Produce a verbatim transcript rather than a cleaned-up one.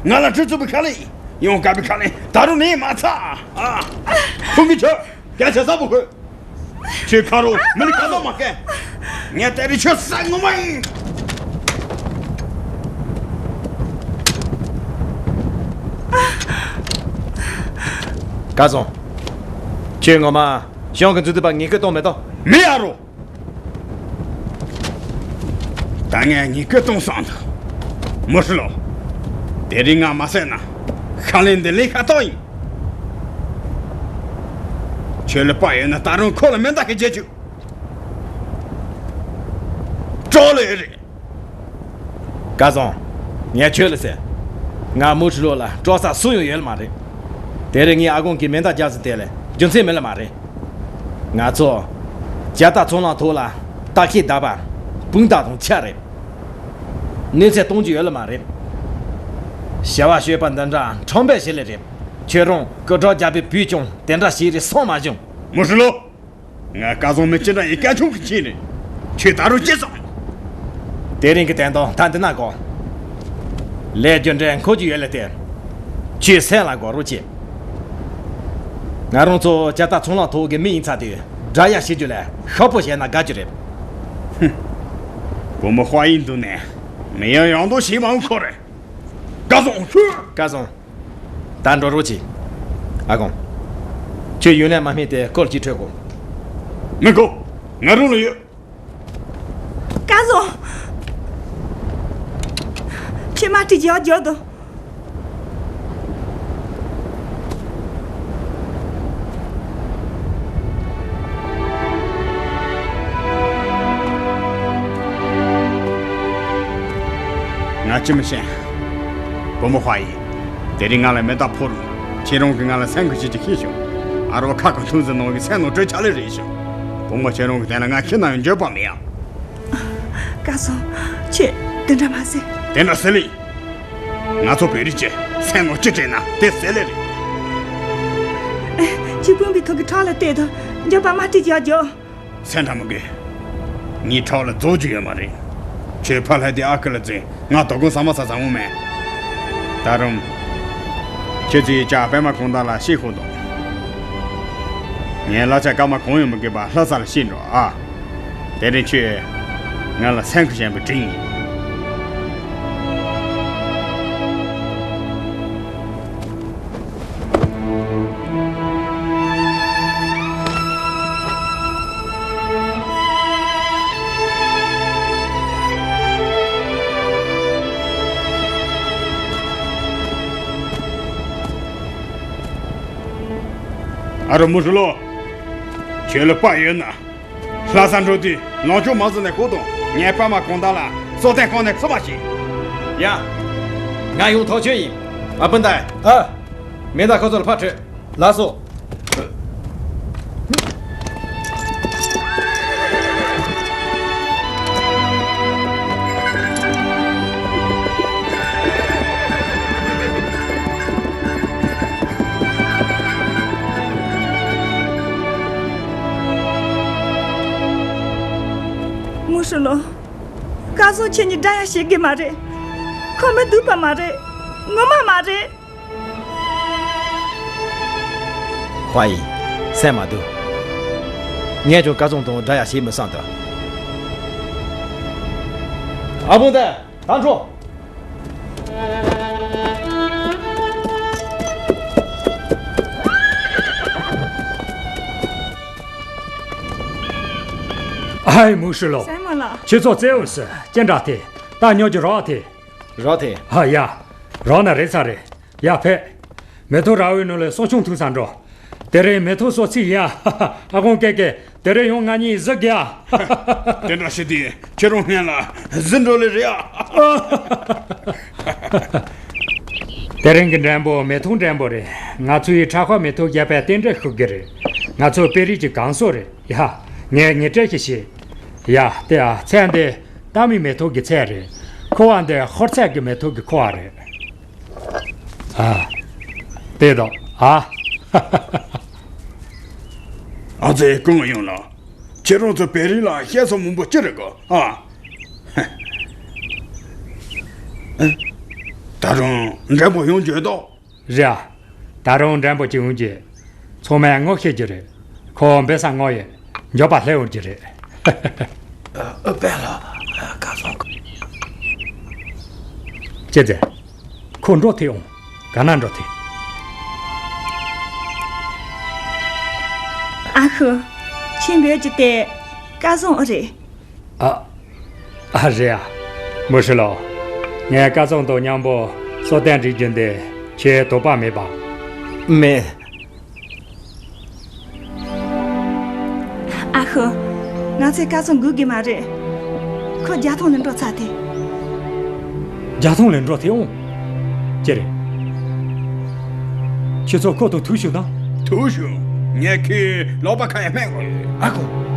ང་ལ་ཁྲི་ཚུགས་པའི་ཁ་ལེན་ཡོང་དཀའ་བའི་ཁ་ལེན་ད་རུང་ནས་མ་ཚར། ཨ། ཁུངས་ཀྱི་ཆོད། སྐད་ཆ་ཟབ་པོ་གོ། ཁྱོད་ཁ་རོག་མི་ལ་ཁ་ལོ་མ་སྐད། ངས་དེ་རིང་ཁྱོད་བསད་ངོ་མ་ཡིན། སྐལ་བཟང་། ཁྱོད་ངོ་མ་གཞུང་གི་འཛུལ་དུས་པ་ངས་སྐད་གཏོང་མེད་དོ། མི་ཡ་རོ། ད་ངས་ངས་སྐད་གཏོང་བསམ་འདུག་མུ་ཧྲི་ལོ། དེ་རིང་ང་མ་བསད་ན། ཁ་ལེན་འདི་ལས་ཁ་ཐོག་ཡིན། ཁྱོད་ལ་དཔའ་ཡོད་ན་ད་རུང་ཁོ་ལ་མེ་མདའ་ཞིག་བརྒྱབ་བཅུག་སྤྲོ་ལོས་རེད། སྐལ་བཟང་། ངས་ཁྱོད་ལ་ཟེར། ང་མུ་ཧྲི་ལོ་ལ་སྤྲོ་ས་སུ་ཡང་ཡོད་ལ་མ་རེད། དེ་རིང་ངས་ཨ་ཁུང་གི་མེ་མདའ་བརྒྱབ་ཟིན་དེ་ལས་རྒྱུ་མཚན་མེད་ལ་མ་རེད། ང་ཚོ་ཇ་རྟ་ཚོང་ལམ་ཐོག་ལ་སྟག་ཤེད་བརྡབས་པ་དཔུང་རྟགས་དང་ཆ་རེད། གནོད་འཚེ་གཏོང་རྒྱུ་ཡོད་ལ་མ་རེད། བྱ་བ་ཤོད་པ་འདི་འདྲ་ཁྲམ་པའི་ཞི་ལི་རེད། ཁྱོད་རང་སྐུ་དྲག་རྒྱལ་པོའི་བུས་ཀྱང་དེ་འདྲ་ཞིག་རེད་བསམ་མ་བྱུང་། མུ་ཧྲི་ལོ། ང་སྐལ་བཟང་མི་ཅི་འདྲ་ཡི་སྐད་ཆུང་གི་ཁྱིམ་རེད། ཁྱོད་ད་རུང་ཅི་བསམ། དེ་རིང་གི་དོན་དག་ད་འདི་ན་གོ། ལས་རྒྱུ་འབྲས་འཁོར་རྒྱུ་ཡོད་ལ་བརྟེན། ཁྱོད་སེམས་ལ་དགོངས་རོགས་བྱེད། ང་རང་ཚོ་ཇ་རྟ་ཚོང་ལམ་ཐོག་གི་མི་ཡིན་ཚར་དུས་དགྲ་ཡ་བྱེད་རྒྱུ་ལས་ཤོག་བུ་བྱས་ན་དགའ་རྒྱུ་རེད། ཧུམ། བུ་མོ་དཔའ་ཡི་འདུག་ནས་མི་ཡང་ཡང་དུ་ཞིག་མང་ཁོ་རེད། སྐལ་བཟང་ཧུ། སྐལ་བཟང་། ད་འགྲོ་རོགས་གྱིས། ཨ་ཁུང་། ཁྱོད་ཡུན་ནན་མ་སྨིན་ཏེ་སྐོར་གཅིག་འཕྲོད་དགོས། མི་དགོས། ང་རང་ལ་ཡོད། སྐལ་བཟང་། ཁྱེད་མ་ཁྲིད་ཀྱི་ཡག་རྒྱག་དང་། ང་ཅི་མི་ཤེས། བུ་མོ་ཧྭ་ཡི། དེ་རིང་ང་ལ་མེ་མདའ་ཕོག་རུང་། ཁྱེད་རང་གིས་ང་ལ་སེམས་ཁུར་བྱེད་ཀྱི་ཤེས་བྱུང་། ཨ་རོ་ཁ་ཁ་ཐུག་ཟིན་ནང་གི་སེམས་ནང་བྲོས་ཆ་ལེ་རེད་ཤག་བུ་མོ་ཁྱེད་རང་གི་དོན་ལ་ང་ཁྱི་ན་ཡང་འགྱོད་པ་མེད་ཡ། སྐལ་བཟང་། ཁྱེད་དེ་འདྲ་མ་ཟེར། དེ་འདྲ་ཟེར་ལེ། ང་ཚོ་བོད་རིགས་ཀྱི་སེམས་ནང་ཅི་དྲན་ན་དེ་ཟེར་ལེ་རེད། ཁྱེད་དཔོན་པོའི་ཐོག་གི་ཁྲག་ལ་བལྟས་དང་འགྱོད་པ་མ་སྤྲད་ཀྱི་ཡག་རྒྱག་སེམས་ཁྲལ་མི་དགོས། ངའི་ཁྲག་ལ་རྫོགས་རྒྱུ་ཡོད་མ་རེད། ཁྱོད་ཕ་ལྷ་དེ་ཨ་ཁུ་ལ་བརྫུས་ང་དོ་དགོང་ཟ་མ་ཟ་ཟ་འོང་མེད། ད་རུང་། ཁྱོད་ཚོས་ཅག་པད་མ་གུང་ཐང་ལ་གཤེ་ཤོག་དང་། ངས་གླ་ཆ་སྐར་མ་གང་ཡང་མི་དགོས་པ་ལྷ་ས་ལ་གཤེ་འགྲོ་ཨ། དེ་རིང་ཁྱོད་ང་ལ་སེམས་ཁུར་བྱས་པའི་དྲིན་ཡིན། ཨ་རོ་མུ་ཧྲི་ལོ། ཁྱོད་ལ་དཔའ་ཡོད་ན། ལྷ་ས་འགྲོ་དུས་ལང་ཕྱོགས་མང་ཙམ་ནས་ཁུག་དང་། ངས་པད་མ་གུང་ཐང་ལ་སྲོག་ཐེངས་གང་ནས་ཚུད་པ་ཞིག་ཡ། ང་ཡོང་ཐག་ཆོད་ཡིན། ཨ་སྤུན་ཟླ། ཨ། མེ་མདའ་ཁོ་ཚོ་ལ་ཕར་ཁྲིད། ལགས་སོ། མུ་ཧྲི་ལོ། སྐལ་བཟང་ཁྱེད་གཉིས་དགྲ་ཡ་བྱེད་དགོས་མ་རེད། ཁོ་མི་སྡུག་པ་མ་རེད། ངོ་མ་མ་རེད། ཧྭ་ཡི། སེམས་མ་སྡུག་ངས་ཀྱང་སྐལ་བཟང་དང་དགྲ་ཡ་བྱེད་མི་བསམ་ད། ཨ་བུ་དེ། ད་འགྲོ། ཨའི་མུ་ཧྲི་ལོ། སྲས་མོ་ལགས། ཁྱེད་ཚོ་རྩེའུ་སི་ཅི་འདྲ་དེ། ད་ཉོ་རྒྱུ་རག་དེ། རག་དེ། ཨ་ཡ། རག་ན་རེད་ས་རེད། ཡ་ཕེ། མེ་ཏོག་ར་བའི་ནང་ལ་སྲོག་ཆུང་ཐུག་ས་འགྲོ། དེ་རིང་མེ་ཏོག་གསོ་ཚིག་ཡིན་ཨ། ཨ་ཁུང་ཀེ་ཀེ། དེ་རིང་ཡང་ང་གཉིས་གཟིགས་དགོས་ཨ། དེ་འདྲ་བྱེད་དུས་ཁྱེད་རང་སྔོན་ལ་གཟིགས་འགྲོ་ལེ་རེད་ཨ། དེ་རིང་གི་འགྲེམས་པོ་མེ་ཏོག་འགྲེམས་པོ་རེད། ང་ཚོའི་ཁྲ་ཁོ་མེ་ཏོག་བཞད་པའི་རྟེན་འབྲེལ་ཞུ་གི་རེད། ང་ཚོ་དཔོན་རིགས་ཀྱི་གང་སོ་རེད། ཡ། ངས་ངེས་སྤྲད་ཞིག་བྱེད། ཡ། དེ་ཨ་ཚལ་འདི་རྟ་མའི་མེ་ཏོག་གི་ཚལ་རེད། ཁུ་བ་འདི་ཧོར་ཚལ་གྱི་མེ་ཏོག་གི་ཁུ་བ་རེད། ཨ། དེ་དང་ཨ། ཨ་ཙི་ཀུན་ཡོང་ལ། ཁྱེད་རང་ཚོ་བེ་རི་ལ་བཤད་ས་མང་པོ་ཅི་རེད་གོ་ཨ། ད་རུང་མགྲོན་པོ་ཡོང་རྒྱུ་འདུག་རེད་ཨ། ད་རུང་མགྲོན་པོ་ཅིག་ཡོང་རྒྱུ། ཚང་མས་ངོ་ཤེས་ཀྱི་རེད། ཁོ་འབུད་ས་ངོ་ཡོད། མགྱོགས་པ་སླེབས་འོང་རྒྱུ་རེད། ཨ། ཨ། དཔོན་སློབ། སྐལ་བཟང་། ཅི་ཟེར། ཁོ་འགྲོ་ཐུབ་འོང་། ག་ན་འགྲོ་ཐུབ། ཨ་ཁུ། ཁྱེད་འབོད་རྒྱུ་དེ་སྐལ་བཟང་ཨེ་རེད། ཨ། ཨ། རེད་ཨ། མུ་ཧྲི་ལོ། ངས་སྐལ་བཟང་དང་མཉམ་པོ་གསོལ་སྟོན་སྒྲིག་རྒྱུ་འདི་ཁྱེད་དོགས་པ་མེད་པ། མེད། ཨ་ཁུ། ང་ཚོས་སྐལ་བཟང་སྒུག་དགོས་མ་རེད། ཁོ་རྒྱལ་ཐང་ལ་འགྲོ་ཚར་ཐལ། རྒྱལ་ཐང་ལ་འགྲོ་ཐལ་འོང་། ཅི་རེད། ཁྱེད་ཚོ་ཁོ་དང་ཐུག་ཤོག་དང་། ཐུག་ཤོག་ངས་ཁོའི་ལག་པ་ཁ་ཡར་སྨད་དགོས། ཨ་ཁུ།